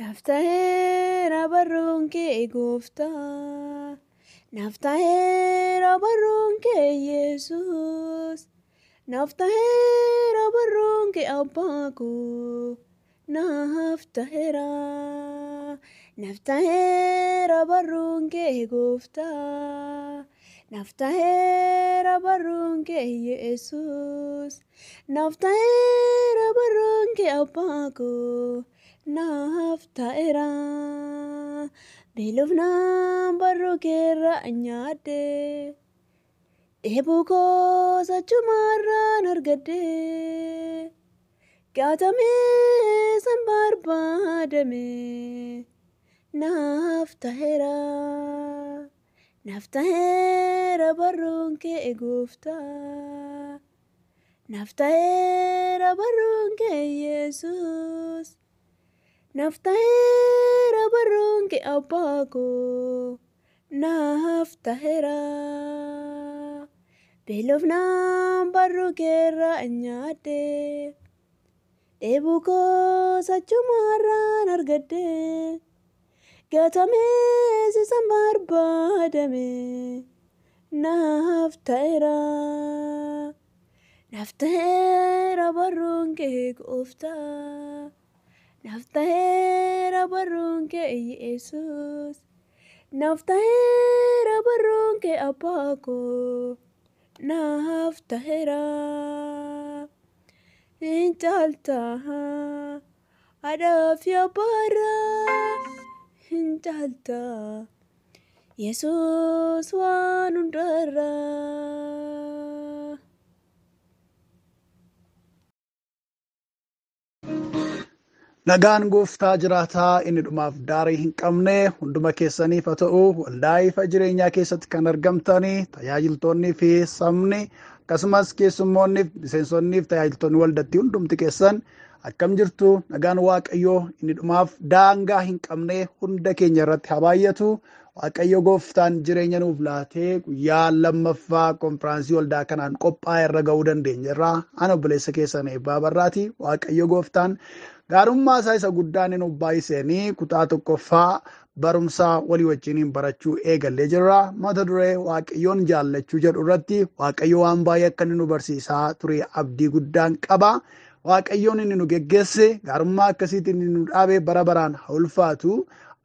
Naaf ta'eera barruun kee gooftaa. Naaf ta'eera barruun kee Yesuus. Naaf ta'eera barruun kee abbaa koo. Naaf ta'eera. Naaf ta'eera barruun kee gooftaa. Naaf ta'eera barruun kee Yesuus. Naaf ta'eera barruun kee abbaa koo. Naaf ta'eera. Beelofnaan barruu keerra nyaadhe. Dheebuu koos achumarraan argadhe. Gaatamee san barbaadame. Naaf ta'eera. Naaf ta'eera barruun kee gooftaa. Naaf ta'eera barruun kee Yesuus. Naaf ta'eera barruun kee abbaa koo. Naaf ta'eera. Beelofnaan barruu keerra nyaadhe. Dheebuu koos achumarraan argadhe. Gaatamee sisan barbaadame. Naaf ta'eera. Naaf ta'eera barruun kee gooftaa. Naaf ta'eera barruun kee Yesuus. Naaf ta'eera barruun kee abbaa koo. Naaf ta'eera. Hin caaltaa haadhaa fi abbaarraa. Hin caaltaa Yesuus waan hundarraa. Nagaan gooftaa jiraataa inni dhumaaf daarii hin qabne hunduma keessaniif haa ta'u. Waldaa Ifa Jireenyaa keessatti kan argamtanii tajaajiltoonnii fi sabni, akkasumas keessummoonni, miseensonnii fi tajaajiltoonni waldatti hundumti keessan akkam jirtu? Nagaan Waaqayyoo inni dhumaaf daangaa hin qabne hunda keenya irratti haa baay'atu. Waaqayyo gooftaan jireenya nuuf laatee guyyaa lammaffaa konfiraansii waldaa kanaan qophaa'e irra ga'uu dandeenya irraa ana obboleessa keessan Eebbaa Barraati. Waaqayyo gooftaan gaarummaa isaa isa guddaan nuuf baay'iseenii kutaa tokkoffaa barumsaa walii wajjiniin barachuu eegallee jirra. Mata duree Waaqayyoon jaallachuu jedhu irratti Waaqayyo waan baay'ee akka inni nu barsiisaa ture abdii guddaan qaba. Waaqayyoon inni nu geggeesse, gaarummaa akkasiitiin inni nu dhaabe bara baraan haa ulfaatu.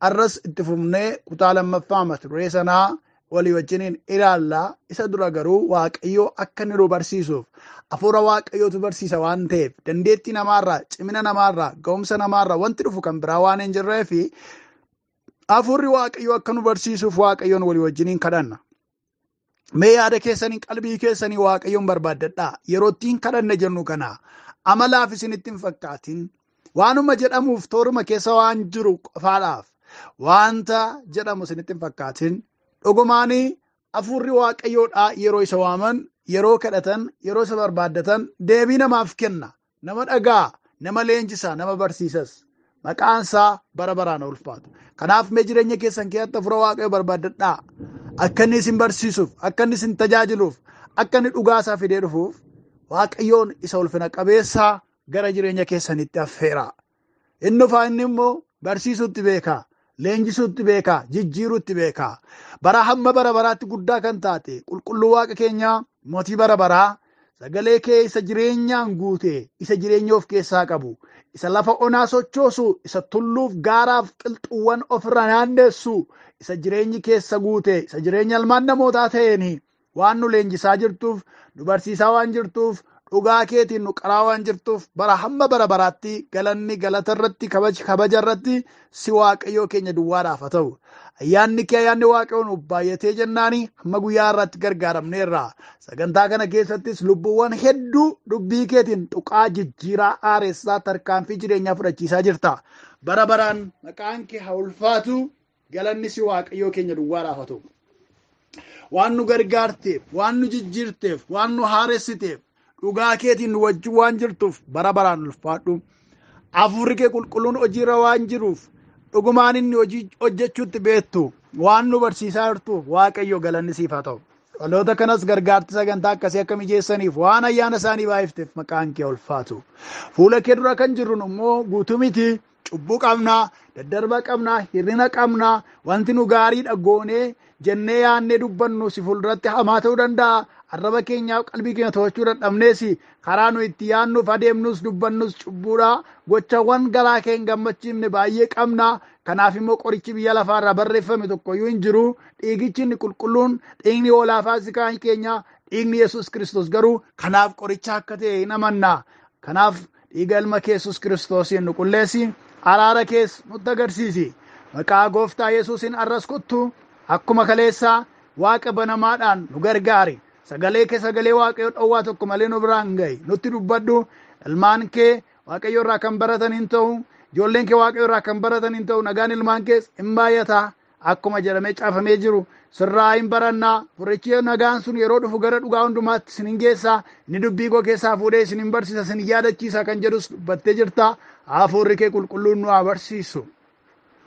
Arras itti fufnee kutaa lammaffaa mata duree sanaa walii wajjiniin ilaalla. Isa dura garuu Waaqayyo akka inni nu barsiisuuf, hafuura Waaqayyootu barsiisa waan ta'eef, dandeettii namaarraa, cimina namaarraa, ga'umsa namaarraa wanti dhufu kan biraa waan hin jirree fi hafuurri Waaqayyoo akka nu barsiisuuf Waaqayyoon walii wajjiniin kadhanna. Mee yaada keessanii, qalbii keessanii Waaqayyoon barbaaddadhaa. Yeroo ittiin kadhanne jennu kana amalaaf isinitti hin fakkaatin. Waanuma jedhamuuf tooruma keessa waan jiru qofaadhaaf wanta jedhamu isinitti hin fakkaatin. Dhugumaanii hafuurri Waaqayyoodhaa yeroo isa waaman, yeroo kadhatan, yeroo isa barbaaddatan deebii namaaf kenna. Nama dhagaa, nama leenjisa, nama barsiisas. Maqaan isaa bara baraan ulfaatu. Kanaaf mee jireenya keessan keessatti hafuura Waaqayyoo barbaaddadhaa. Akka inni isin barsiisuuf, akka inni isin tajaajiluuf, akka inni dhugaa isaa fidee dhufuuf Waaqayyoon isa ulfina qabeessaa gara jireenya keessanitti affeera. Inni dhufaa, inni immoo barsiisuutti beeka, leenjisuutti beeka, jijjiiruutti beeka. Bara hamma bara baraatti guddaa kan taate qulqulluu Waaqa keenyaa, mootii bara baraa, sagalee kee isa jireenyaan guute, isa jireenya of keessaa qabu, isa lafa onaa sochoosu, isa tulluuf gaaraaf qilxuuwwan ofirra naannessu, isa jireenyi keessa guute, isa jireenya ilmaan namootaa ta'een waan nu leenjisaa jirtuuf, nu barsiisaa waan jirtuuf, dhugaa keetiin nu qaraa waan jirtuuf, bara hamma bara baraatti galanni galata irratti, kabaji kabaja irratti si Waaqayyoo keenya duwwaadhaaf haa ta'u. Ayyaanni kee, ayyaanni Waaqayyoo nuuf baay'atee jennaani hamma guyyaa irratti gargaaramneerra. Sagantaa kana keessattis lubbuuwwan hedduu dubbii keetiin tuqaa, jijjiiraa, aaressaa, tarkaanfii jireenyaa fudhachiisaa jirta. Bara baraan maqaan kee haa ulfaatu, galanni si Waaqayyoo keenya duwwaadhaaf haa ta'u. Waan nu gargaarteef, waan nu jijjiirteef, waan nu haaressiteef, dhugaa keetiin nu wajjin waan jirtuuf bara baraan ulfaadhu. Hafuurri kee qulqulluun hojiirra waan jiruuf, dhugumaan inni hojii hojjechuutti beektu waan nu barsiisaa jirtuuf Waaqayyo galanni siif haa ta'u. Dhaloota kanas gargaarti sagantaa akkasii akka mijeessaniif waan ayyaana isaanii baay'ifteef maqaan kee ulfaatu. Fuula kee dura kan jirru immoo guutuu miti. Cubbuu qabnaa, daddarba qabnaa, hir'ina qabnaa, wanti nu gaariidha goonee jennee yaannee dubbannu si fuulduratti hamaa ta'uu danda'a. Arraba keenyaaf qalbii keenya to'achuu dadhabnees karaa nu itti yaannuuf adeemnus dubbannus cubbuudha. Gochawwan garaa kee hin gammachiifne baay'ee qabna. Kanaaf immoo qorichi biyya lafaarraa barreeffame tokkoyyuu hin jiru. Dhiigichi inni qulqulluun dhiigni hoolaa faasikaa keenya dhiigni Yesuus Kiristoos garuu kanaaf qoricha akka ta'e hin amanna. Kanaaf dhiiga ilma kee Yesuus Kiristoosiin nu qulleessi. Araara kees nutti agarsiisi. Maqaa gooftaa Yesuusiin arras kottu akkuma kaleessaa waaqa banamaadhaan nu gargaari. Sagalee kee sagalee waaqayyo dhowwaa tokko malee nu biraan gahi. Nutti dubbadhu. Ilmaan kee waaqayyo irraa kan baratan hin ta'u. Ijoolleen kee waaqayyo irraa kan baratan hin ta'u. Nagaan ilmaan kees hin baay'ata. Akkuma jedhamee caafamee jiru sirraa hin barannaa. Furichi nagaan sun yeroo dhufu gara dhugaa hundumaatti isin hin geessa. Inni dubbii koo keessaa fuudhee isin hin barsiisa, isin yaadachiisa kan jedhus dubbattee jirta. Hafuurri kee qulqulluun nu haa barsiisu.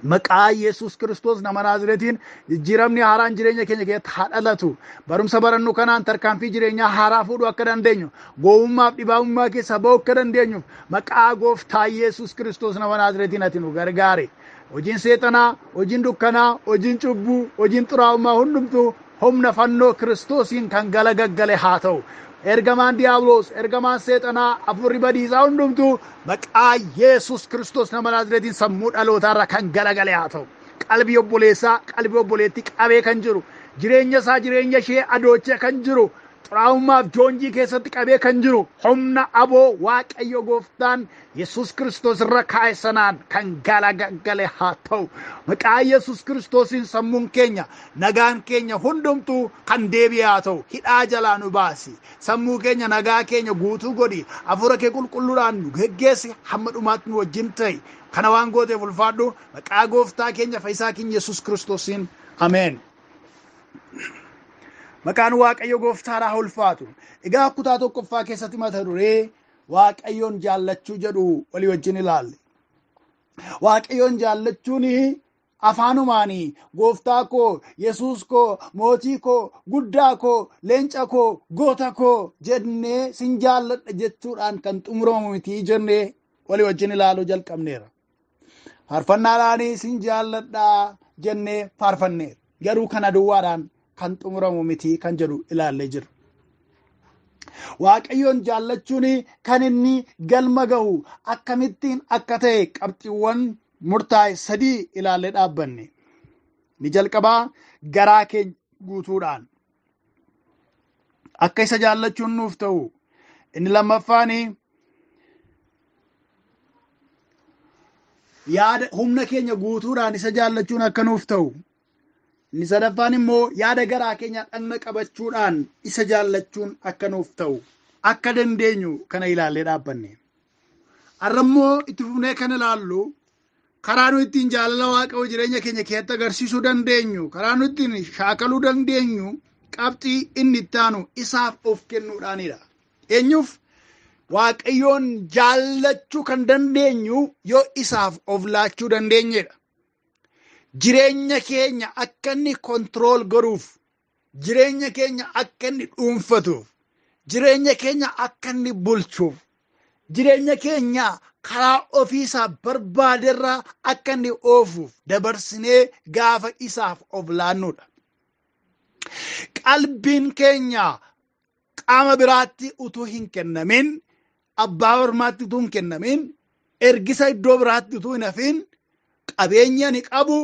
Maqaa Yesuus Kiristoos nama Naazireetiin jijjiiramni haaraan jireenya keenya keessatti haa dhalatu. Barumsa barannu kanaan tarkaanfii jireenyaa haaraa fuudhuu akka dandeenyu, gowwummaaf dhibaa'ummaa keessaa ba'uu akka dandeenyuuf maqaa gooftaa Yesuus Kiristoos nama Naazireetiin ati nu gargaari. Hojiin seexanaa, hojiin dukkanaa, hojiin cubbuu, hojiin xuraa'ummaa hundumtuu humna fannoo Kiristoosiin kan galagaggale haa ta'u. Ergamaan Diiyaabiloos, ergamaan seexanaa, hafuurri badiisaa hundumtuu maqaa Yesuus Kiristoos nama Naazireetiin sammuu dhalootaarra kan galagale haa ta'u. Qalbii obboleessaa, qalbii obboleettii qabee kan jiru, jireenya isaa jireenya ishee adoochee kan jiru, xuraa'ummaaf joonjii keessatti qabee kan jiru, humna aboo Waaqayyo gooftaan Yesuus Kiristoos irra kaa'e sanaan kan galagaggale haa ta'u. Maqaa Yesuus Kiristoosiin sammuun keenya, nagaan keenya hundumtuu kan deebi'e haa ta'u. Hidhaa jalaa nu baasi. Sammuu keenya nagaa keenya guutuu godhi. Hafuura kee qulqulluudhaan nu geggeessi. Hamma dhumaatti nu wajjin ta'i. Kana waan gooteef ulfaadhu. Maqaa gooftaa keenya fayyisaa keenya Yesuus Kiristoosiin. Ameen. Maqaan Waaqayyo gooftaadhaa ulfaatu. Egaa kutaa tokkoffaa keessatti mata duree Waaqayyoon jaallachuu jedhu walii wajjin ilaalle. Waaqayyoon jaallachuun afaanumaanii gooftaa koo, Yesuus koo, mootii koo, guddaa koo, leenca koo, goota koo jennee sin jaalladha jechuudhaan kan xumuramu miti jennee walii wajjin ilaaluu jalqabneera. Faarfannaadhaan sin jaalladha jennee faarfanneera. Garuu kana duwwaadhaan kan xumuramu miti kan jedhu ilaallee jirra. Waaqayyoon jaallachuun kan inni galma gahu akkamittiin akka ta'e qabxiiwwan murtaa'e sadii ilaallee dhaabbanne. Ni jalqabaa garaa keenya guutuudhaan akka isa jaallachuun nuuf ta'u. Inni lammaffaan yaada humna keenya guutuudhaan isa jaallachuun akka nuuf ta'u. Inni sadaffaan immoo yaada garaa keenya dhagna qabachuudhaan isa jaallachuun akka nuuf ta'u akka dandeenyu kana ilaallee dhaabbanne. Har'a immoo itti fufnee kan ilaallu karaa nu ittiin jaalala Waaqayyoo jireenya keenya keessatti agarsiisuu dandeenyu, karaa nu ittiin shaakaluu dandeenyu qabxii inni itti aanu isaaf of kennuudhaanidha. Eenyuuf? Waaqayyoon jaallachuu kan dandeenyu yoo isaaf of laachuu dandeenyedha. Jireenya keenya akka inni kontirool godhuuf, jireenya keenya akka inni dhuunfatuuf, jireenya keenya akka inni bulchuuf, jireenya keenya karaa ofiisaa barbaaderraa akka inni oofuuf dabarsinee gaafa isaaf of laannudha. Qalbiin keenya qaama biraatti utuu hin kennamin, abbaa ormaatti utuu hin kennamin, ergisa iddoo biraatti utuu hin hafin, qabeenyi ani qabu,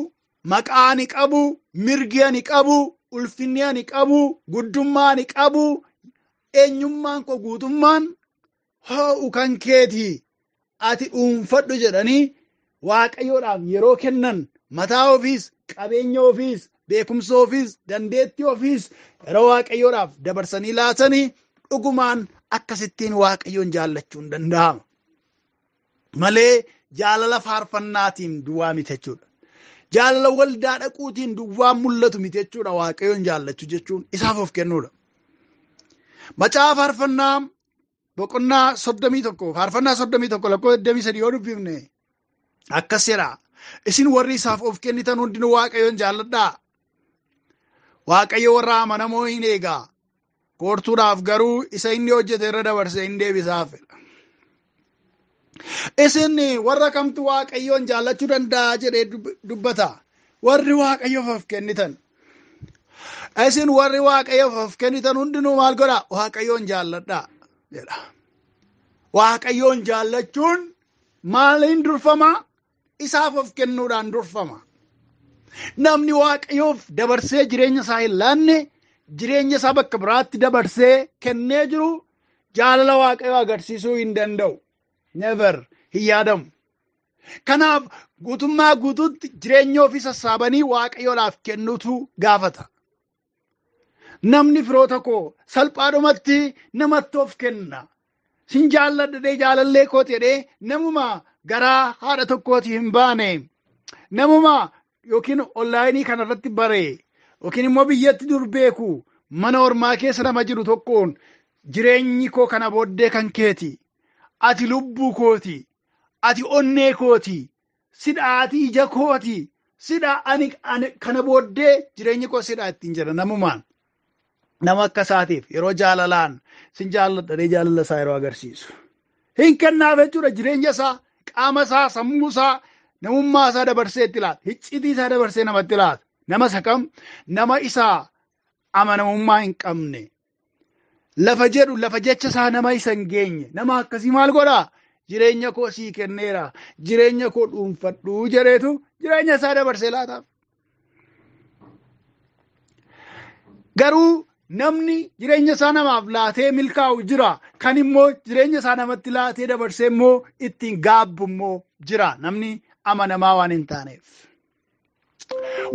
maqaa ani qabu, mirgi ani qabu, ulfinni ani qabu, guddummaa ani qabu, eenyummaan koo guutummaan hoo'u kan keeti. Ati dhuunfadhu jedhanii Waaqayyoodhaaf yeroo kennan mataa ofiis, qabeenya ofiis, beekumsa ofiis, dandeettii ofiis yeroo Waaqayyoodhaaf dabarsanii laatanii dhugumaan akkasittiin Waaqayyoon jaallachuun danda'ama. Malee jaalala faarfannaatiin duwwaa miti jechuudha. Jaalala waldaa dhaquutiin duwwaa mul'atu miti jechuudha. Waaqayyoon jaallachuu jechuun isaaf of kennuudha. Macaafa faarfannaa boqonnaa 31, faarfannaa 31 lakkoofsa 23 yoo dubbifne akkas jedha. Isin warri isaaf of kennitan hundinuu Waaqayyoon jaalladhaa. Waaqayyo warra amanamoo hin eegaa. Koortuudhaaf garuu isa inni hojjete irra dabarsee hin deebisaaf. Isin warra kamtu Waaqayyoon jaallachuu danda'a jedhee dubbata. Warri Waaqayyoof of kennitan. Isin warri Waaqayyoof of kennitan hundinuu maal godhaa? Waaqayyoon jaalladhaa jedha. Waaqayyoon jaallachuun maaliin durfama? Isaaf of kennuudhaan durfama. Namni Waaqayyoof dabarsee jireenya isaa hin laanne, jireenya isaa bakka biraatti dabarsee kennee jiru jaalala Waaqayyoo agarsiisuu hin danda'u. Never, hin yaadamu. Kanaaf guutummaa guutuutti jireenya ofii sassaabanii Waaqayyoodhaaf kennuutu gaafata. Namni firoota koo salphaadhumatti namatti of kenna. Sin jaalladha jaalallee kooti jedhee namuma garaa haadha tokkooti hin baane, namuma yookiin onlaayinii kanarratti bare yookiin immoo biyyatti dur beeku mana ormaa keessa nama jiru tokkoon jireenyi koo kana booddee kan keeti, ati lubbuu kooti, ati onnee kooti, sidhaa ati ija kooti, sidhaa ani kana booddee jireenyi koo sidhaa ittiin jedha namumaan. Nama akka isaatiif yeroo jaalalaan sin jaalladha jaalala isaa yeroo agarsiisu. Hin kennaaf jechuudha jireenya isaa, qaama isaa, sammuu isaa, namummaa isaa dabarsee itti laata. Hiccitii isaa dabarsee namatti laata. Nama isa kam? Nama isaa amanamummaa hin qabne. Lafa jedhu lafa jecha isaa nama isa hin geenye. Nama akkasii maal godhaa? Jireenya koo sii kenneera. Jireenya koo dhuunfadhuu jedheetu jireenya isaa dabarsee laataaf. Garuu namni jireenya isaa namaaf laatee milkaa'u jira. Kan immoo jireenya isaa namatti laatee dabarsee immoo ittiin gaabbu immoo jira. Namni amanamaa waan hin taaneef.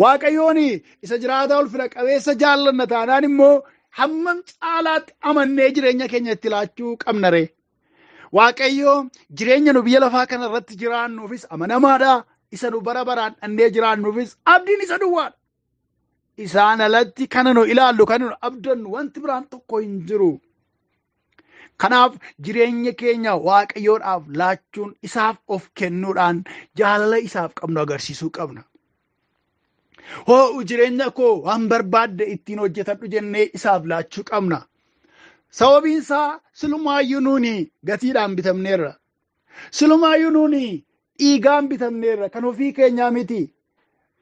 Waaqayyoon isa jiraataa ulfina qabeessa jaallanna taanaan immoo hammam caalaatti amannee jireenya keenya itti laachuu qabna ree? Waaqayyo jireenya nu biyya lafaa kana irratti jiraannuufis amanamaadha. Isa nu bara baraan dhannee jiraannuufis abdiin isa duwwaadha. Isaan alatti kana nu ilaallu, kana nu abdannu wanti biraan tokko hin jiru. Kanaaf jireenya keenya Waaqayyoodhaaf laachuun isaaf of kennuudhaan jaalala isaaf qabnu agarsiisuu qabna. Hoo'u jireenya koo waan barbaadde ittiin hojjetadhu jennee isaaf laachuu qabna. Sababiin isaa silumaayyuu nuuni gatiidhaan bitamneerra. Silumaayyuu nuuni dhiigaan bitamneerra. Kan ofii keenyaa miti.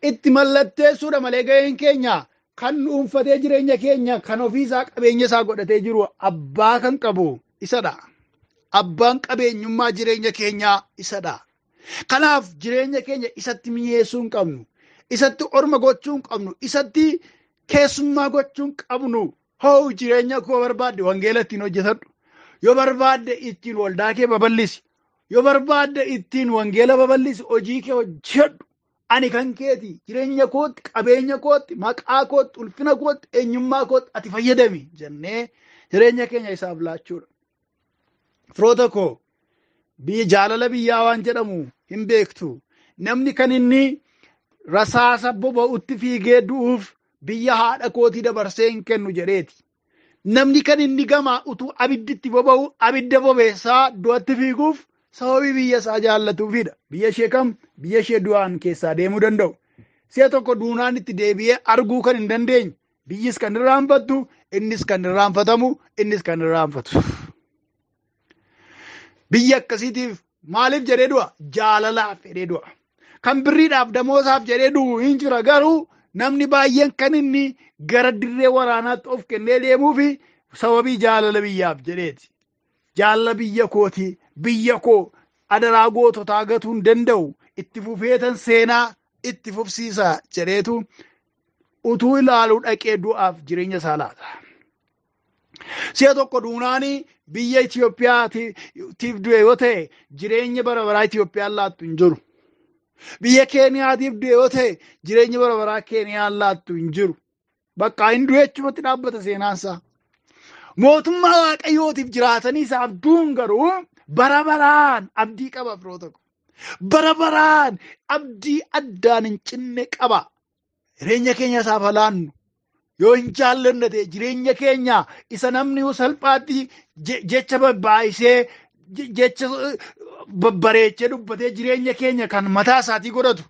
Itti mallatteessuudha malee gaheen keenya kan dhuunfatee jireenya keenya kan ofiisaa qabeenya isaa godhatee jiru abbaa kan qabu isadha. Abbaan qabeenyummaa jireenya keenyaa isadha. Kanaaf jireenya keenya isatti mi'eessuu hin qabnu. Isatti orma gochuu hin qabnu. Isatti keessummaa gochuu hin qabnu. Hoo jireenya koo barbaadde wangeela ittiin hojjetadhu. Yoo barbaadde ittiin waldaa kee babal'isi. Yoo barbaadde ittiin wangeela babal'isi, hojii kee hojjedhu. Ani kan keeti, jireenya kootti, qabeenya kootti, maqaa kootti, ulfina kootti, eenyummaa kootti ati fayyadami jennee jireenya keenya isaaf laachuudha. Firoota koo, biyya jaalala biyyaa waan jedhamu hin beektu. Namni kan inni rasaasa boba'utti fiigee du'uuf biyya haadha kootii dabarsee hin kennu jedheeti. Namni kan inni gamaa utuu abidditti boba'u abidda bobeessaa du'atti fiiguuf sababii biyya isaa jaallatuufidha. Biyya ishee kam? Biyya ishee du'aan keessaa deemuu danda'u. Si'a tokko duunaan itti deebi'ee arguu kan hin dandeenye. Biyyis kan irraanfattu, innis kan irraanfatamu, innis kan irraanfatu. Biyya akkasiitiif maaliif jedhee du'a? Jaalalaaf jedhee du'a. Kan birriidhaaf damoosaaf jedhee du'u hin jira, garuu namni baay'een kan inni gara dirree waraanaatti of kennee deemuufi sababii jaalala biyyaaf jedheeti. Jaalala biyya kooti, biyya koo adaraa goototaa gatuu hin danda'u, itti fufeetan seenaa itti fufsiisa jedheetu utuu ilaaluu dhaqee du'aaf jireenya isaa laata. Si'a tokko duunaanii biyya Itoophiyaatiif du'e yoo ta'e jireenya bara baraa Itoophiyaan laattu hin jiru. Biyya Keeniyaatiif du'e yoo ta'e jireenya bara baraa Keeniyaan laattu hin jiru. Bakka hin du'e jechuumatti dhaabbata seenaansaa. Mootummaa Waaqayyootiif jiraatanii isaaf du'uun garuu bara baraan abdii qaba firoota koo. Bara baraan abdii addaan hin cinne qaba. Jireenya keenya isaaf laannu. Yoo hin jaallanne ta'e jireenya keenya isa namni salphaatti jecha babbaayisee jecha babbareechee dubbatee jireenya keenya kan mataa isaatii godhatu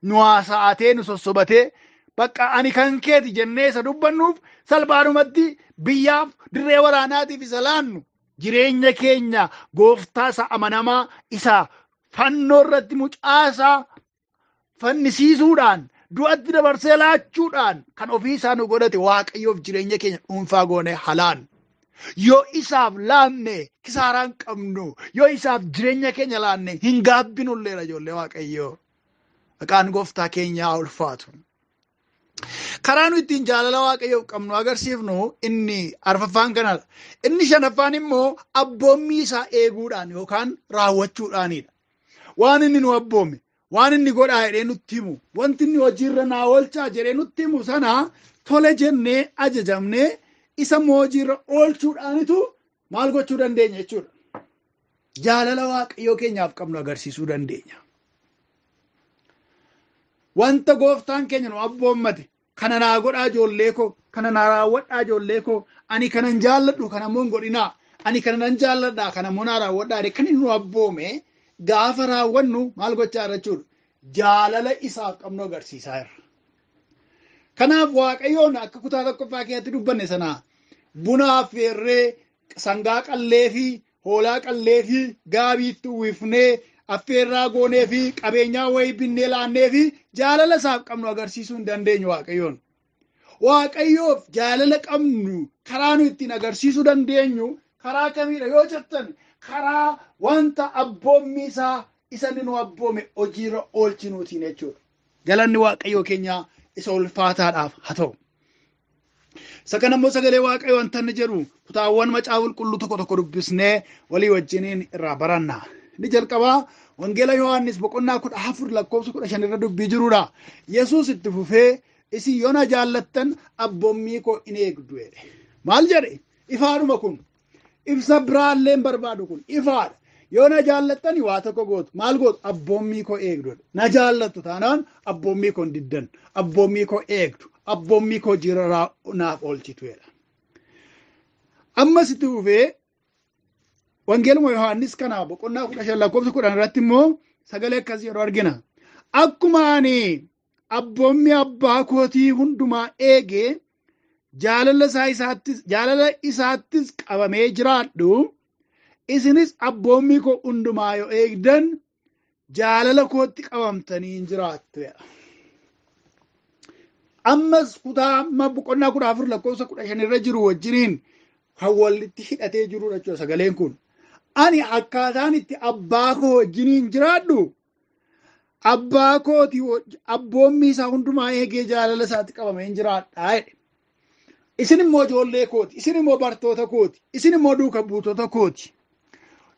nu haasa'atee nu sossobatee bakka ani kan keeti jennee isa dubbannuuf salphaadhumatti biyyaaf dirree waraanaatiif isa laannu. Jireenya keenya gooftaa isa amanamaa isa fannoo irratti mucaasaa fannisiisuudhaan du'atti dabarsee laachuudhaan kan ofii isaa nu godhate Waaqayyoof jireenya keenya dhuunfaa goone halaan. Yoo isaaf laanne kisaaraan qabnu, yoo isaaf jireenya keenya laanne hin gaabbinulleera ijoollee Waaqayyoo. Maqaan gooftaa keenyaa ulfaatu. Karaa nu ittiin jaalala Waaqayyoof qabnu agarsiifnu inni arfaffaan kanadha. Inni shanaffaan immoo abboommii isaa eeguudhaan yookaan raawwachuudhaanidha. Waan inni nu abboome, waan inni godhaa jedhee nutti himu, wanti inni hojiirra naa oolchaa jedhee nutti himu sana tole jennee ajajamnee isa immoo hojiirra oolchuudhaanitu maal gochuu dandeenya jechuudha. Jaalala Waaqayyoo keenyaaf qabnu agarsiisuu dandeenya. Wanta gooftaan keenya nu abboommate, kana naa godhaa ijoollee koo, kana naa raawwadhaa ijoollee koo, ani kanan jaalladhu kana immoo hin godhinaa, ani kana nan jaalladhaa kana immoo naa raawwadhaa jedhee kan inni nu abboome gaafa raawwannu maal gochaa jira jechuudha. Jaalala isaaf qabnu agarsiisaa jirra. Kanaaf Waaqayyoon akka kutaa tokkoffaa keessatti dubbanne sana buna affeerree, sangaa qallee fi hoolaa qallee fi gaabiitti uwwifnee affeerraa goonee fi qabeenyaa wayii binnee laannee fi jaalala isaaf qabnu agarsiisuu hin dandeenyu Waaqayyoon. Waaqayyoof jaalala qabnu karaa nu ittiin agarsiisuu dandeenyu karaa kamiidha yoo jettan, karaa wanta abboommii isaa isa inni nu abboome hojiirra oolchinuutiin jechuudha. Galanni Waaqayyoo keenyaa isa ulfaataadhaaf haa ta'u. Isa kana immoo sagalee Waaqayyoo wanta inni jedhu kutaawwan macaafa qulqulluu tokko tokko dubbisnee walii wajjiniin irraa baranna. Inni jalqabaa Wangeela Yohaannis boqonnaa 14 lakkoofsa 15 irra dubbii jirudha. Yesuus itti fufee isin yoo na jaallattan abboommii koo in eegdu jedhe. Maal jedhe? Ifaadhuma kun. Ibsa biraallee hin barbaadu kun ifaadha. Yoo na jaallattan waa tokko gootu. Maal gootu? Abboommii koo eegdu. Na jaallattu taanaan abboommii koo hin diddan. Abboommii koo eegdu. Abboommii koo jiraraa naaf oolchitu jedha. Ammas itti fufee Wangeeluma Yohaannis kana boqonnaa 15 lakkoofsa 10 irratti immoo sagalee akkasii yeroo argina. Akkuma ani abboommii abbaa kootii hundumaa eegee jaalala isaattis qabamee jiraadhu, isinis abboommii koo hundumaa yoo eegdan jaalala kootti qabamtanii hin jiraattu jedha. Ammas kutaa amma boqonnaa 14 lakkoofsa 15 irra jiru wajjiniin kan walitti hidhatee jirudha jechuudha sagaleen kun. Ani akkaataan itti abbaa koo wajjiniin jiraadhu abbaa kooti abboommii isaa hundumaa eegee jaalala isaatti qabamee hin jiraadha jedhe. Isin immoo ijoollee kooti, isin immoo bartoota kooti, isin immoo duuka buutota kooti.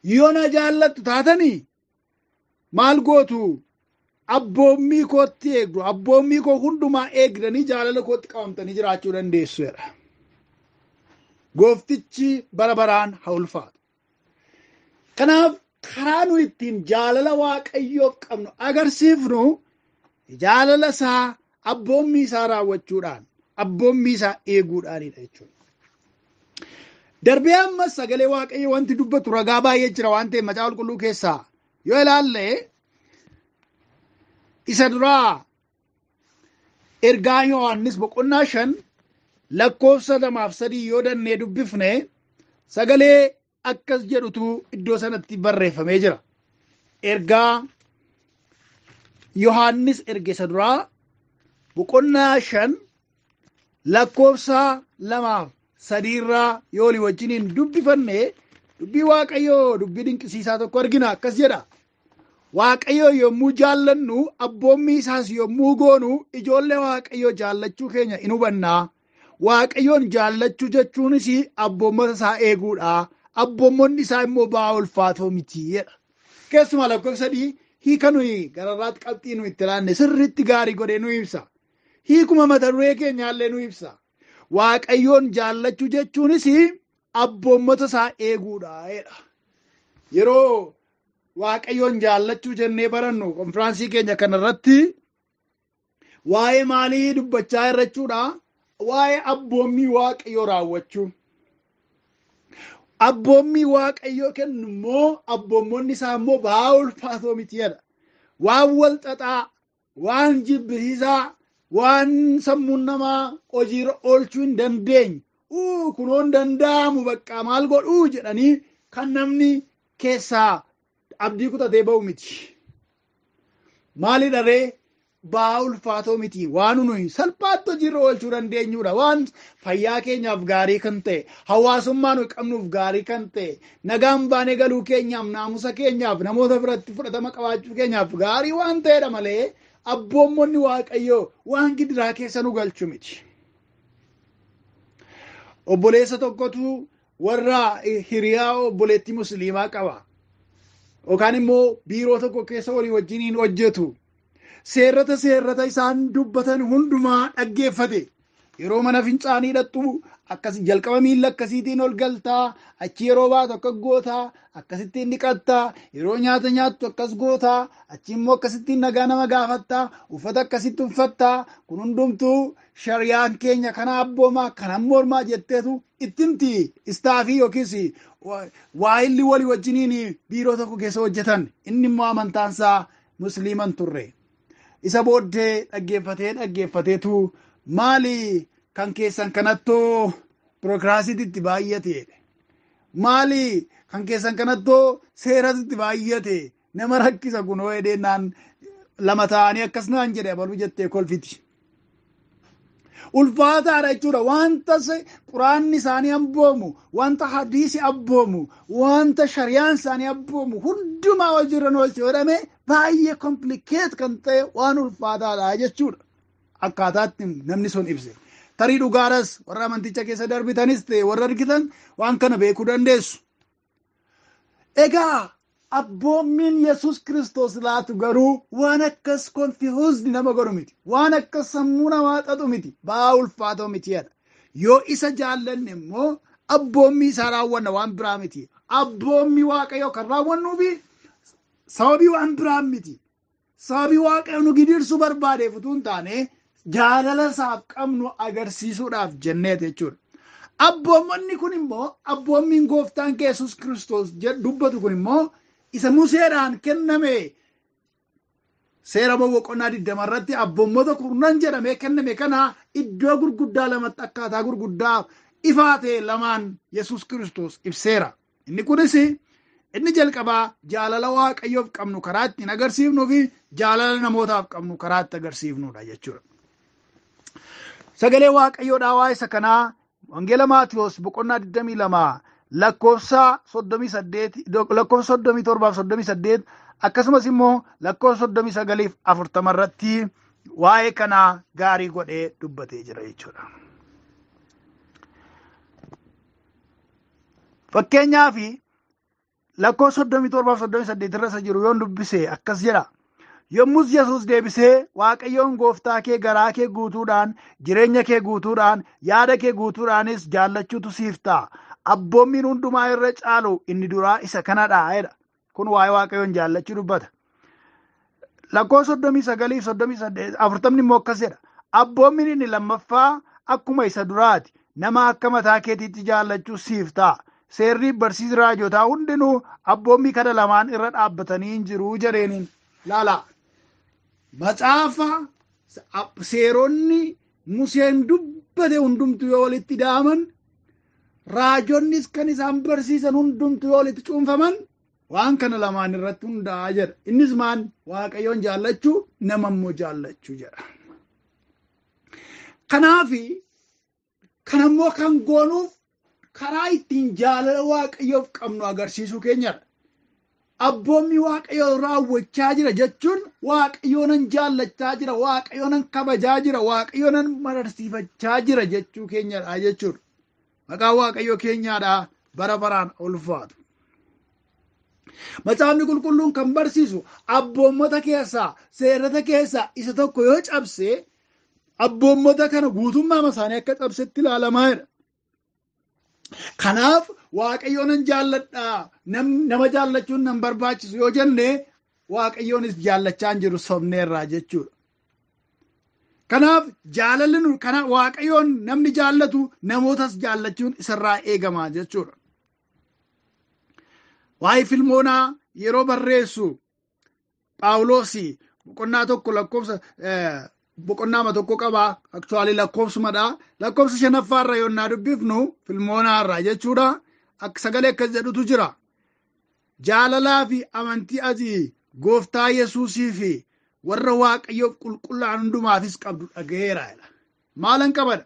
Yoo na jaallattu taatanii maal gootu? Abboommii kootti eegdu, abboommii koo hundumaa eegdanii jaalala kootti qabamtanii jiraachuu dandeessu jedha. Gooftichi bara baraan haa ulfaatu. Kanaaf karaa nu ittiin jaalala Waaqayyoof qabnu agarsiifnu jaalala isaa abboommii isaa raawwachuudhaan, abboommii isaa eeguudhaanidha jechuudha. Darbee ammas sagalee Waaqayyoo wanti dubbatu ragaa baay'ee jira waan ta'eef macaafa qulqulluu keessaa yoo ilaalle isa duraa ergaa Yohaannis boqonnaa 5 lakkoofsa 2 fi 3 yoo dannee dubbifne sagalee akkas jedhutu iddoo sanatti barreeffamee jira. Ergaa Yohaannis erge isa duraa boqonnaa 5 lakkoofsa 2 fi 3 irraa yoo walii wajjiniin dubbifanne dubbii Waaqayyoo dubbii dinqisiisaa tokko argina. Akkas jedha. Waaqayyoo yommuu jaallannu abboommii isaas yommuu goonu ijoollee Waaqayyoo jaallachuu keenya in hubannaa. Waaqayyoon jaallachuu jechuunis abboommota isaa eeguudha. Abboommonni isaa immoo ba'aa ulfaatoo miti jedha. Keessumaa lakkoofsa 3 hiika nuyi gararraatti qabxii nuyi itti laanne sirriitti gaarii godhee nu ibsa. Hiikuma mata duree keenyaallee nu ibsa. Waaqayyoon jaallachuu jechuunis abboommota isaa eeguudha jedha. Yeroo Waaqayyoon jaallachuu jennee barannu konfiraansii keenya kanarratti waa'ee maalii dubbachaa jirra jechuudha? Waa'ee abboommii Waaqayyoo raawwachuu. Abboommii Waaqayyoo kennu immoo abboommonni isaa immoo ba'aa ulfaatoo miti jedha. Waan wal xaxaa, waan jibbisiisaa, waan sammuun namaa hojiirra oolchuu hin dandeenye, Kunoon danda'amu bakka maal godhuu jedhanii kan namni keessaa abdii kutatee ba'u miti. Maali dharee ba'aa ulfaatoo miti, waan nuyi salphaatti hojiirra oolchuu dandeenyudha. Waan fayyaa keenyaaf gaarii kan ta'e, hawaasummaa nuyi qabnuuf gaarii kan ta'e, nagaan baanee galuu keenyaaf, naamusa keenyaaf, namoota biratti fudhatama qabaachuu keenyaaf gaarii waan ta'edha malee abboommonni Waaqayyoo waan gidiraa keessa nu galchu miti. Obboleessa tokkotu warra hiriyaa obboleettii musliimaa qaba. Yookaan immoo biiroo tokko keessa walii wajjiniin hojjetu. Seerrata isaan dubbatan hundumaa dhaggeeffate. Yeroo mana fincaanii hidhattu akkas jalqaba miilla akkasiitiin ol galtaa, achi yeroo baatu akkas gootaa, akkasittiin dhiqattaa, yeroo nyaata nyaattu akkas gootaa, achi immoo akkasittiin nagaa nama gaafattaa, uffata akkasitti uffattaa, kun hundumtuu shariyaan keenya kana abboomaa kana mormaa jetteetu ittimti istaafii yookiis waayilli walii wajjiniin biiroo tokko keessa hojjetan. Inni immoo amantaansaa musliiman turre. Isa booddee dhaggeeffateetu maali kan keessan kanattoo birookiraasiitti baay'ate, maali kan keessan kanattoo seeratti baay'ate, nama rakkisa kunoo edeenaan lama ta'anii akkas naan jedhe abaluu jettee kolfiti. Ulfaataadha jechuudha. Wanta quraanni isaanii abboomu, wanta hadiisi abboomu, wanta shariyaan isaanii abboomu hundumaa hojiirra oolche jedhame baay'ee komplikeet kan ta'e waan ulfaataadha jechuudha. Akkaataatti namni sun ibse. Tarii dhugaadhas warra amanticha keessa darbitanis ta'e warra argitan waan kana beekuu dandeessu. Egaa abboommiin Yesuus Kiristoos laatu garuu waan akkas konfihuuzni nama godhu miti. Waan akkas sammuu namaa xaxu miti. Ba'aa ulfaatoo miti jedha. Yoo isa jaallanne immoo abboommii isaa raawwanna, waan biraa miti. Abboommii Waaqayyoo kan raawwannuufi sababii waan biraa miti. Sababii Waaqayyo nu gidirsuu barbaadeef utuu hin taane jaalala isaaf qabnu agarsiisuudhaaf jenneet jechuudha. Abboommonni kun immoo abboommiin gooftaan Yesuus Kiristoos dubbatu kun immoo isa Museedhaan kenname seera boqonnaa 20 irratti abboommota kurnan jedhamee kenname kana iddoo gurguddaa lamatti akkaataa gurguddaa ifaa ta'e lamaan Yesuus Kiristoos ibseera. Inni kunis inni jalqabaa jaalala Waaqayyoof qabnu karaa ittiin agarsiifnuu fi jaalala namootaaf qabnu karaa itti agarsiifnudha jechuudha. Sagalee Waaqayyoodhaa waa isa kanaa Wangeela Maatiyoos boqonnaa 22 lakkoofsa 38, lakkoofsa 37 38, akkasumas immoo lakkoofsa 39 40 irratti waa'ee kanaa gaarii godhee dubbatee jira jechuudha. Fakkeenyaaf lakkoofsa 37 38 irra isa jiru yoon dubbise akkas jedha. Yommus Yesuus deebisee, Waaqayyoon gooftaa kee garaa kee guutuudhaan, jireenya kee guutuudhaan, yaada kee guutuudhaanis jaallachuutu siif ta'a. Abboommiin hundumaa irra caalu inni duraa isa kanadha jedha. Kun waa'ee Waaqayyoon jaallachuu dubbata. Lakkoofsa 39 38 40 immoo akkas jedha. Abboommiin inni lammaffaa akkuma isa duraati. Nama akka mataa keetiitti jaallachuu siif ta'a. Seerri barsiisni raajotaa hundinuu abboommii kana lamaan irra dhaabbatanii hin jiru jedheeniin. Laala. Macaafa seeronni Museen dubbate hundumtu yoo walitti da'aman, raajonnis kan isaan barsiisan hundumtu yoo walitti cuunfaman waan kana lamaan irratti hundaa'a jedha. Innis maan? Waaqayyoon jaallachuu, nama immoo jaallachuu jedha. Kanaafi kanammoo kan goonuuf karaa ittiin jaalala Waaqayyoof qabnu agarsiisuu keenyadha. Abboommii Waaqayyoo raawwachaa jira jechuun Waaqayyoo nan jaallachaa jira, Waaqayyoo nan kabajaa jira, Waaqayyoo nan mararsiifachaa jira jechuu keenyadha jechuudha. Maqaan Waaqayyoo keenyaadha bara baraan ulfaatu. Macaafni qulqulluun kan barsiisu abboommota keessaa, seerota keessaa isa tokko yoo cabse abboommota kana guutummaa isaanii akka cabsetti ilaalamaa jira. Kanaaf Waaqayyoo nan jaalladha, nama jaallachuun nan barbaachisu yoo jenne Waaqayyoonis jaallachaa hin jiru, sobneerraa jechuudha. Kanaaf jaalalli nu kana Waaqayyoon namni jaallatu namootas jaallachuun isarraa eegama jechuudha. Waa'ee Filmoonaa yeroo barreessu Phaawulos boqonnaa 1 lakkoofsa boqonnaama tokko qaba. Aktuwaalii lakkoofsumadha. Lakkoofsa shanaffaarra yoonnaa dubbifnu Filmoonaarraa jechuudha. Akka sagalee akkas jedhutu jira. Jaalalaa fi amantii ati gooftaa Yesuusii fi warra Waaqayyoof qulqullaa'an hundumaafis qabdu dhaga'eera. Maalan qabadha?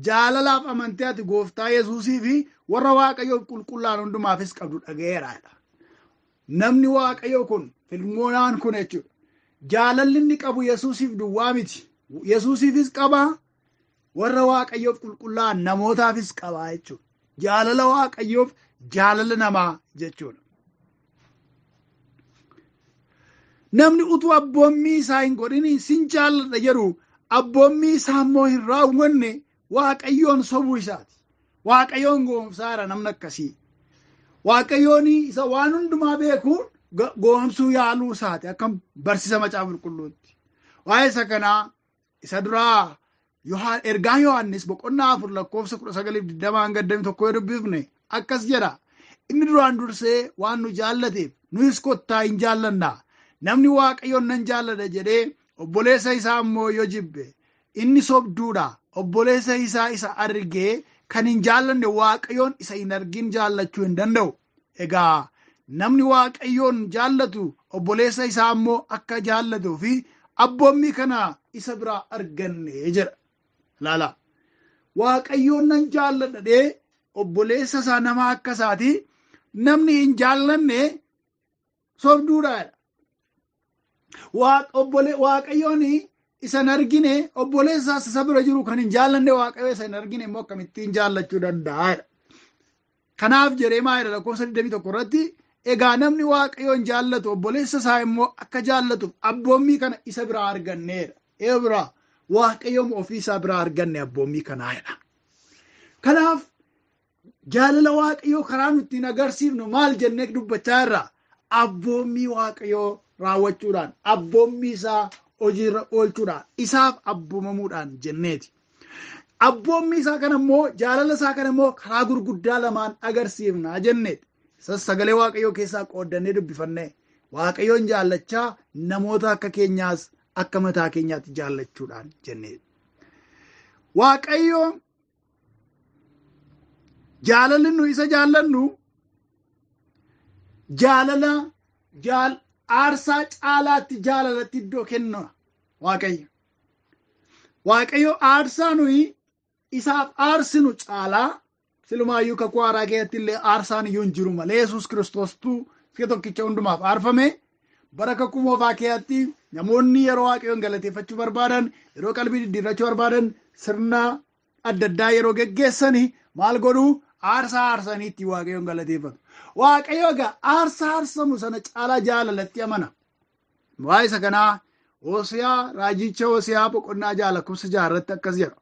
Jaalalaaf amantii ati gooftaa Yesuusii fi warra Waaqayyoof qulqullaa'an hundumaafis qabdu dhaga'eera. Namni Waaqayyoo kun Filmoonaan kun jechuudha. Jaalalli inni qabu Yesuusiif duwwaa miti. Yesuusiifis qaba, warra Waaqayyoof qulqullaa'an namootaafis qaba jechuudha. Jaalala Waaqayyoof jaalala namaa jechuudha. Namni utuu abboommii isaa hin godhin sin jaalladha jedhu abboommii isaa immoo hin raawwanne Waaqayyoon sobuu isaati. Waaqayyoon goomsaara namni akkasii. Waaqayyoon isa waan hundumaa beeku goomsuu yaaluu isaati akka barsiisa macaafa qulqulluutti. Waa'ee isa kanaa isa duraa ergaa Yohaannis boqonnaa 4 lakkoofsa 19 hanga 21 yoo dubbifne akkas jedha. Inni duraan dursee waan nu jaallateef nuyis kottaa hin jaallannaa. Namni Waaqayyoon nan jaalladha jedhee obboleessa isaa immoo yoo jibbe inni sobduudha. Obboleessa isaa isa argee kan hin jaallanne Waaqayyoon isa hin argin jaallachuu hin danda'u. Egaa namni Waaqayyoon jaallatu obboleessa isaa immoo akka jaallatuu fi abboommii kana isa biraa arganne jedha. Laala. Waaqayyoon nan jaalladha jedhee obboleessa isaa nama akka isaati namni hin jaallanne sobduudha. Waaqayyoon isa hin argine obboleessa isaa isa bira jiru kan hin jaallanne Waaqayyo isa hin argine immoo akkamittiin jaallachuu danda'a? Kanaaf jedhee maal jedha lakkoofsa 21 irratti, egaa namni Waaqayyoon jaallatu obboleessa isaa immoo akka jaallatuuf abboommii kana isa biraa arganneedha. Ee biraa Waaqayyoon ofii isaa biraa arganne abboommii kanaadha. Kanaaf jaalala Waaqayyoo karaa nuti ittiin agarsiifnu maal jennee dubbachaa jirra? Abboommii Waaqayyoo raawwachuudhaan, abboommii isaa hojiirra oolchuudhaan, isaaf abboomamuudhaan jenneeti. Abboommii isaa kana immoo jaalala isaa kana immoo karaa gurguddaa lamaan agarsiifna jenneeti. Isas sagalee Waaqayyoo keessaa qooddannee dubbifannee Waaqayyoon jaallachaa namoota akka keenyaas akka mataa keenyaatti jaallachuudhaan jenneeti. Waaqayyo jaalalli nu isa jaallannu jaalala aarsaa caalaatti jaalalatti iddoo kenna Waaqayyo. Waaqayyo aarsaa nuyi isaaf aarsinu caalaa silumaayyuu kakuu haaraa keessatti illee aarsaan iyyuu hin jiru malee Yesuus Kiristoostuu si'a tokkicha hundumaaf aarfame. Bara kakuu moofaa keessatti namoonni yeroo Waaqayyoon galateeffachuu barbaadan, yeroo qalbii diddiirrachuu barbaadan, sirna adda addaa yeroo geggeessani maal godhuu? Aarsaa aarsanii itti Waaqayyoon galateeffatu. Waaqayyo egaa aarsaa aarsamu sana caalaa jaalalatti amana. Waa'ee isa kanaa Hosiyaa raajicha Hosiyaa boqonnaa 6 lakkoofsa 6 irratti akkas jedha.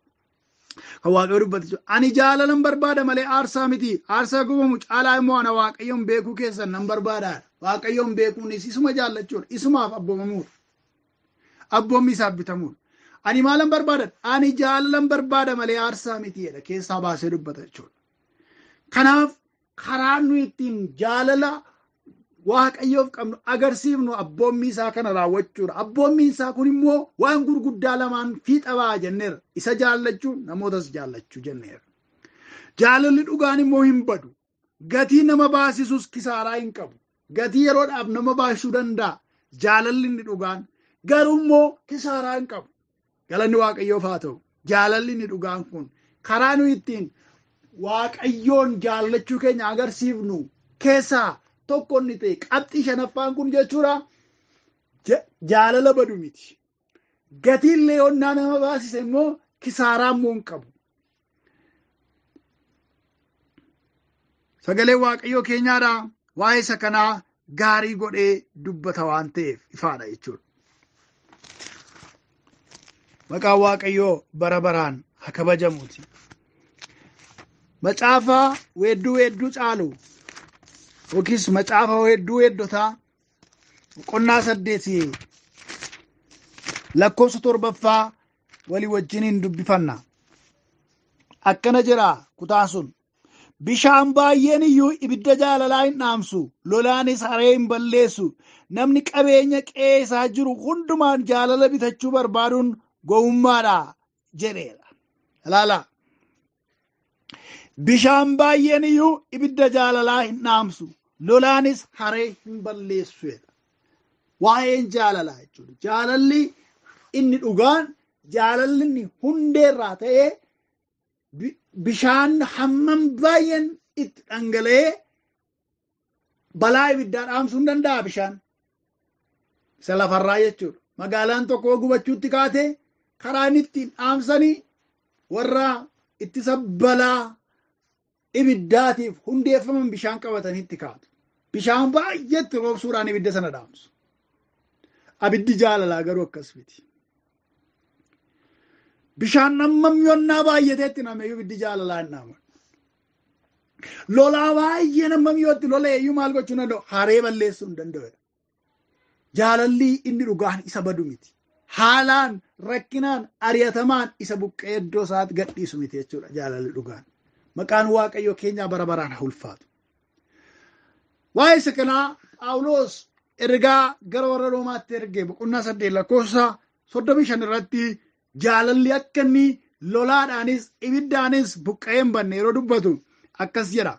Kan Waaqayyo dubbate jechuudha. Ani jaalalan barbaada malee aarsaa miti. Aarsaa gubamu caalaa immoo ana Waaqayyoon beekuu keessan nan barbaada. Waaqayyoon beekuunis isuma jaallachuudha. Isumaaf abboomamuudha. Abboommi isaaf bitamuudha. Ani maalan barbaada? Ani jaalalan barbaada malee aarsaa miti jedha. Keessaa baasee dubbata jechuudha. Kanaaf karaa nuyi ittiin jaalala Waaqayyoof qabnu agarsiifnu abboommii isaa kana raawwachuudha. Abboommiin isaa kun immoo waan gurguddaa lamaan fiixa ba'a jenneerra. Isa jaallachuu, namootas jaallachuu jenneerra. Jaalalli dhugaan immoo hin badu. Gatii nama baasisus kisaaraa hin qabu. Gatii yeroodhaaf nama baasuu danda'a. Jaalalli inni dhugaan garuu immoo kisaaraa hin qabu. Galanni Waaqayyoof haa ta'u. Jaalalli inni dhugaan kun karaa nuyi ittiin Waaqayyoon jaallachuu keenya agarsiifnu keessaa tokko inni ta'e qabxii shanaffaan kun jechuudha. Jaalala badu miti. Gatiin illee yonnaa nama baasise immoo kisaaraa immoo hin qabu. Sagalee Waaqayyoo keenyaadha. Waa'ee isa kanaa gaarii godhee dubbata waan ta'eef ifaadha jechuudha. Maqaan Waaqayyoo bara baraan haa kabajamuuti. Macaafa weedduu weedduu caalu yookiis macaafa weedduu weeddotaa boqonnaa 8 lakkoofsa 7 walii wajjiniin dubbifanna. Akkana jedha kutaan sun. Bishaan baay'een iyyuu ibidda jaalalaa hin dhaamsu, lolaanis haree hin balleessu. Namni qabeenya qe'ee isaa jiru hundumaan jaalala bitachuu barbaaduun gowwummaadha jedheera. Ilaalaa. Bishaan baay'een iyyuu ibidda jaalalaa hin dhaamsu, lolaanis haree hin balleessu jedha. Waa'een jaalalaa jechuudha. Jaalalli inni dhugaan, jaalalli inni hundeerraa ta'ee bishaan hammam baay'een itti dhangala'ee balaa ibiddaa dhaamsuu hin danda'a bishaan. Isa lafarraa jechuudha. Magaalaan tokko gubachuutti kaatee karaa inni ittiin dhaamsanii warra ittisa balaa ibiddaatiif hundeeffaman bishaan qabatanii itti kaatu. Bishaan baay'eetti roobsuudhaan ibidda sana dhaamsu. Abiddi jaalalaa garuu akkas miti. Bishaan hammam yonnaa baay'ateetti nameeyyuu ibiddi jaalalaa hin dhaamu. Lolaa baay'een hammam yootti lola eeyyuu maal gochuu hin danda'u? Haree balleessuu hin danda'u. Jaalalli inni dhugaan isa badu miti. Haalaan, rakkinaan, ari'atamaan isa buqqee iddoo isaatti gadhiisu miti jechuudha jaalalli dhugaan. Maqaan Waaqayyoo keenyaa bara baraan haa ulfaatu. Waa'ee isa kanaa Phaawulos ergaa gara warra Roomaatti erge boqonnaa 8 lakkoofsa 35 irratti jaalalli akka inni lolaadhaanis ibiddaanis buqqa'ee hin banne yeroo dubbatu akkas jedha.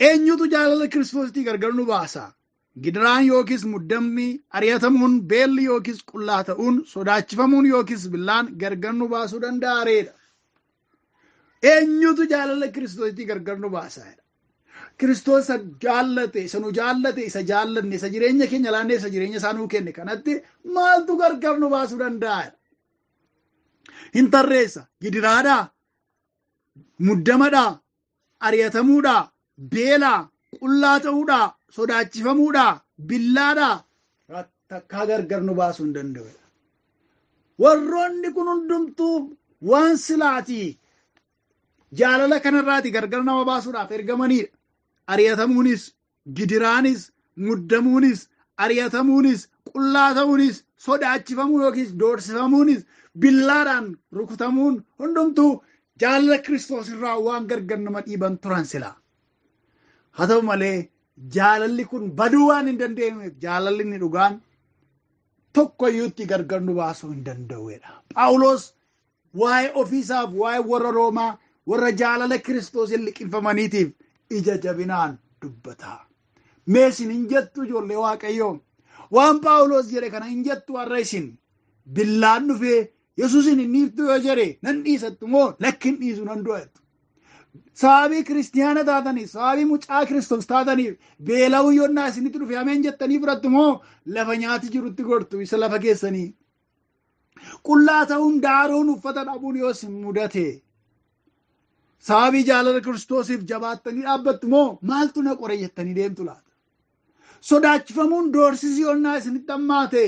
Eenyutu jaalala Kiristoositii gargar nu baasa? Gidiraan yookiis muddamni, ari'atamuun, beelli yookiis qullaa ta'uun, sodaachifamuun yookiis billaan gargar nu baasuu danda'a reedha. Eenyutu jaalala Kiristoositii gargar nu baasa? Kiristoos isa jaallate, isa nu jaallate, isa jaallanne, isa jireenya keenya laannee, isa jireenya isaa nuu kenne kanatti maaltu gargar nu baasuu danda'a? Hin tarreessa. Gidiraadhaa, muddamadhaa, ari'atamuudhaa, beelaa, qullaa ta'uudhaa, sodaachifamuudhaa, billaadhaa, takkaa gargar nu baasuu hin danda'u. Warroonni kun hundumtuu waan silaatii jaalala kanarraati gargar nama baasuudhaaf ergamanidha. Ari'atamuunis, gidiraanis, muddamuunis, ari'atamuunis, qullaa ta'uunis, sodaachifamuun yookiis doorsifamuunis, billaadhaan rukutamuun hundumtuu jaalala Kiristoos irraa waan gargar nama dhiiban turan silaa. Haa ta'u malee jaalalli kun baduu waan hin dandeenyeef jaalalli inni dhugaan tokko iyyuutti gargar nu baasuu hin danda'uudha. Phaawulos waa'ee ofiisaaf waa'ee warra Roomaa warra jaalala Kiristoos hin liqinfamaniitiif ija jabinaan dubbata. Mee isin hin jettu ijoollee Waaqayyoo? Waan Phaawulos jedhe kana hin jettu har'a isin? Billaan dhufee Yesuusin hin dhiiftu yoo jedhe nan dhiisattu moo lakki hin dhiisu nan du'a jettu? Sababii kiristiyaana taataniif, sababii mucaa Kiristoos taataniif beela'uu yonnaa isinitti dhufe ameen jettanii fudhattu moo lafa nyaati jirutti gortu isa lafa keessanii? Qullaa ta'uun daaruun uffata dhabuun yoo isin mudate sababii jaalala Kiristoosiif jabaattanii dhaabbattu moo maaltu na qore jettanii deemtu laata? Sodaachifamuun doorsisi yonnaa isinitti hammaate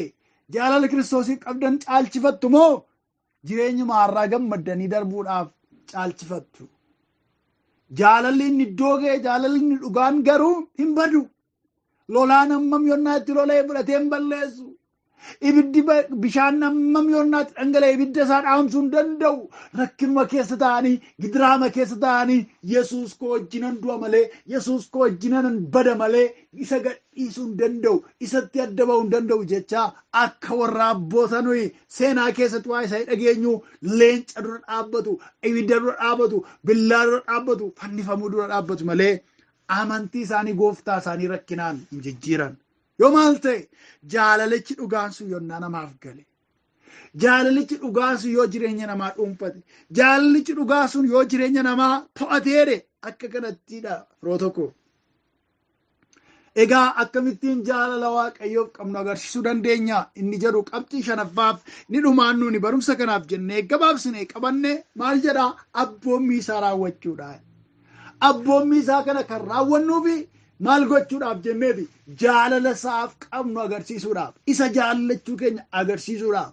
jaalala Kiristoosiif qabdan caalchifattu moo jireenyuma har'aa gammaddanii darbuudhaaf caalchifattu? Jaalalli inni iddoo ga'e, jaalalli inni dhugaan garuu hin badu. Lolaan hammam yonnaa itti lola'ee fudhatee hin balleessu. Ibiddi bishaan hammam yonnaa itti dhangala'e ibidda isaa dhaamsuu hin danda'u. Rakkinuma keessa taa'anii, gidiraama keessa taa'anii Yesuus koo wajjinan du'a malee, Yesuus koo wajjinan bada malee isa gadhiisuu hin danda'u, isatti adda ba'uu hin danda'u jechaa akka warra abboota nuyi seenaa keessatti waa isaa dhageenyu leenca dura dhaabbatu, ibidda dura dhaabbatu, billaa dura dhaabbatu, fannifamuu dura dhaabbatu malee amantii isaanii gooftaa isaanii rakkinaan hin jijjiiran. Yoo maal ta'e jaalalichi dhugaan sun yonnaa namaaf gale. Jaalalichi dhugaan sun yoo jireenya namaa dhuunfate. Jaalalichi dhugaa sun yoo jireenya namaa to'ateedhe akka kanattidha yeroo tokko. Egaa akkamittiin jaalala Waaqayyoof qabnu agarsiisuu dandeenya inni jedhu qabxii shanaffaaf ni dhumaan nuuni barumsa kanaaf jennee gabaabsine qabanne maal jedhaa abboommii isaa raawwachuudha. Abboommii isaa kana kan raawwannuufi maal gochuudhaaf jenneefi jaalala isaaf qabnu agarsiisuudhaaf, isa jaallachuu keenya agarsiisuudhaaf.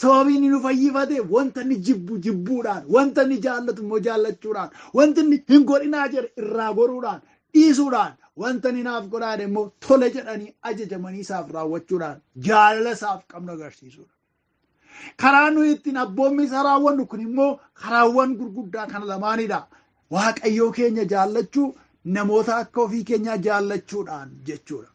Sababii inni nu fayyifate wanta inni jibbu jibbuudhaan, wanta inni jaallatu immoo jaallachuudhaan, wanta inni hin godhinaa jedhe irraa goruudhaan, dhiisuudhaan, wanta inni naaf godhaa jedhe immoo tole jedhanii ajajamanii isaaf raawwachuudhaan jaalala isaaf qabnu agarsiisuudha. Karaa nuyi ittiin abboommii isaa raawwannu kun immoo karaawwan gurguddaa kana lamaanidha. Waaqayyoo keenya jaallachuu, namoota akka ofii keenyaa jaallachuudhaan jechuudha.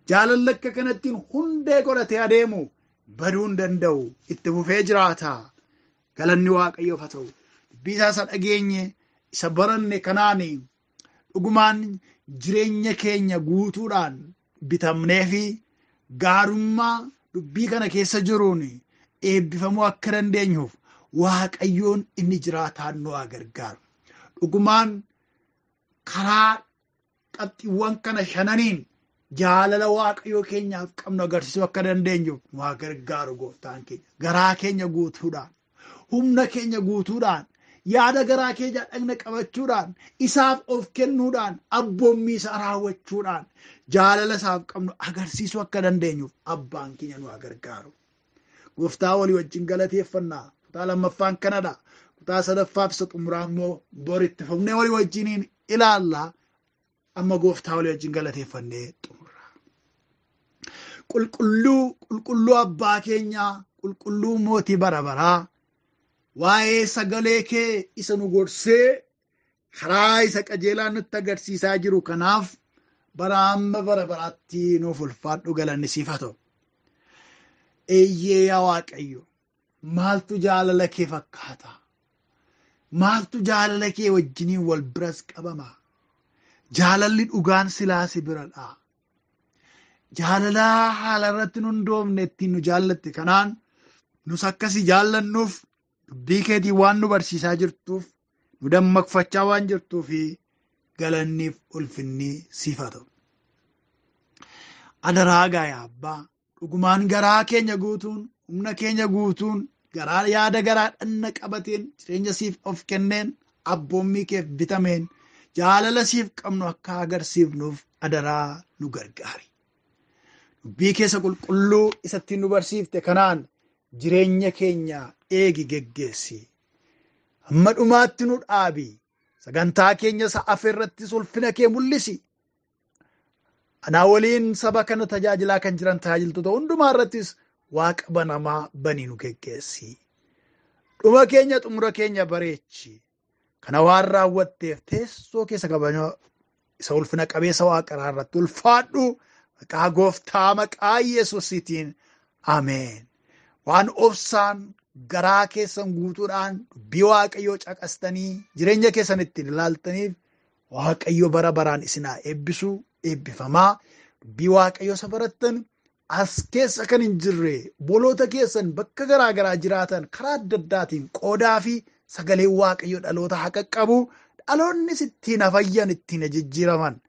Jaalalli akka kanattiin hundee godhatee adeemu Baduu hin danda'u. Itti fufee jiraata. Galanni Waaqayyoof haa ta'u. Dubbii isaa isa dhageenye, isa baranne kanaan dhugumaan jireenya keenya guutuudhaan bitamnee fi gaarummaa dubbii kana keessa jiruun eebbifamuu akka dandeenyuuf Waaqayyoon inni jiraataan nu haa gargaaru. Dhugumaan karaa qabxiiwwan kana shananiin jaalala Waaqayyoo keenyaaf qabnu agarsiisuu akka dandeenyuuf nu haa gargaaru gooftaan keenya. Garaa keenya guutuudhaan, humna keenya guutuudhaan, yaada garaa keenya dhagna qabachuudhaan, isaaf of kennuudhaan, abboommii isaa raawwachuudhaan jaalala isaaf qabnu agarsiisuu akka dandeenyuuf abbaan keenya nu haa gargaaru. Gooftaa walii wajjin galateeffannaa. Kutaa lammaffaan kanadha. Kutaa sadaffaaf isa xumuraa immoo boritti fufnee walii wajjiniin ilaalla. Amma gooftaa walii wajjin galateeffannee xumurra. Qulqulluu, qulqulluu abbaa keenyaa, qulqulluu mootii bara baraa, waa'ee sagalee kee isa nu gorsee karaa isa qajeelaa nutti agarsiisaa jiru kanaaf bara amma bara baraatti nuuf ulfaadhu, galanni siif haa ta'u. Eeyyee yaa Waaqayyo, maaltu jaalala kee fakkaata? Maaltu jaalala kee wajjiniin wal biras qabama? Jaalalli dhugaan silaa si biradha. Jaalala haala irratti nu hundoofne ittiin nu jaallatte kanaan nus akkasii jaallannuuf dubbii keetiin waan nu barsiisaa jirtuuf, nu dammaqfachaa waan jirtuuf galanniif ulfinni siif haa ta'u. Adaraa gaa abbaa, dhugumaan garaa keenya guutuun, humna keenya guutuun, garaa yaada garaa dhanna qabateen, jireenya siif of kenneen, abboommii keef bitameen jaalala siif qabnu akka agarsiifnuuf adaraa nu gargaari. Dubbii keessa qulqulluu isatti nu barsiifte kanaan jireenya keenya eegi, geggeessi. Hamma dhumaatti nu dhaabi. Sagantaa keenya isa irrattis ulfina kee mul'isi. Anaa waliin saba kana tajaajilaa kan jiran tajaajiltoota hundumaa irrattis waaqa banamaa banii nu geggeessi. Dhuma keenya, xumura keenya bareechi. Kana waan raawwatteef teessoo keessa kabajaa isa ulfina qabeessa waaqaraa irratti ulfaadhu. Maqaa gooftaa, maqaa Yesuusiitiin, ameen. Waan obsaan garaa keessan guutuudhaan dubbii Waaqayyoo caqastanii jireenya keessan ittiin ilaaltaniif Waaqayyo bara baraan isin haa eebbisu. Eebbifamaa. Dubbii Waaqayyoo isa barattan as keessa kan hin jirre boloota keessan bakka garaa garaa jiraatan karaa adda addaatiin qoodaa fi sagaleen Waaqayyoo dhaloota haa qaqqabu. Dhaloonnis ittiin hafayyan, ittiin jijjiiraman.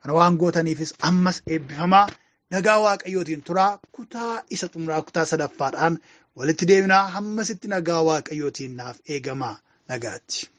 Kana waan gootaniifis ammas eebbifamaa. Nagaa Waaqayyootiin turaa. Kutaa isa xumuraa kutaa sadaffaadhaan walitti deebinaa. Hammasitti nagaa Waaqayyootiin naaf eegamaa. Nagaatti.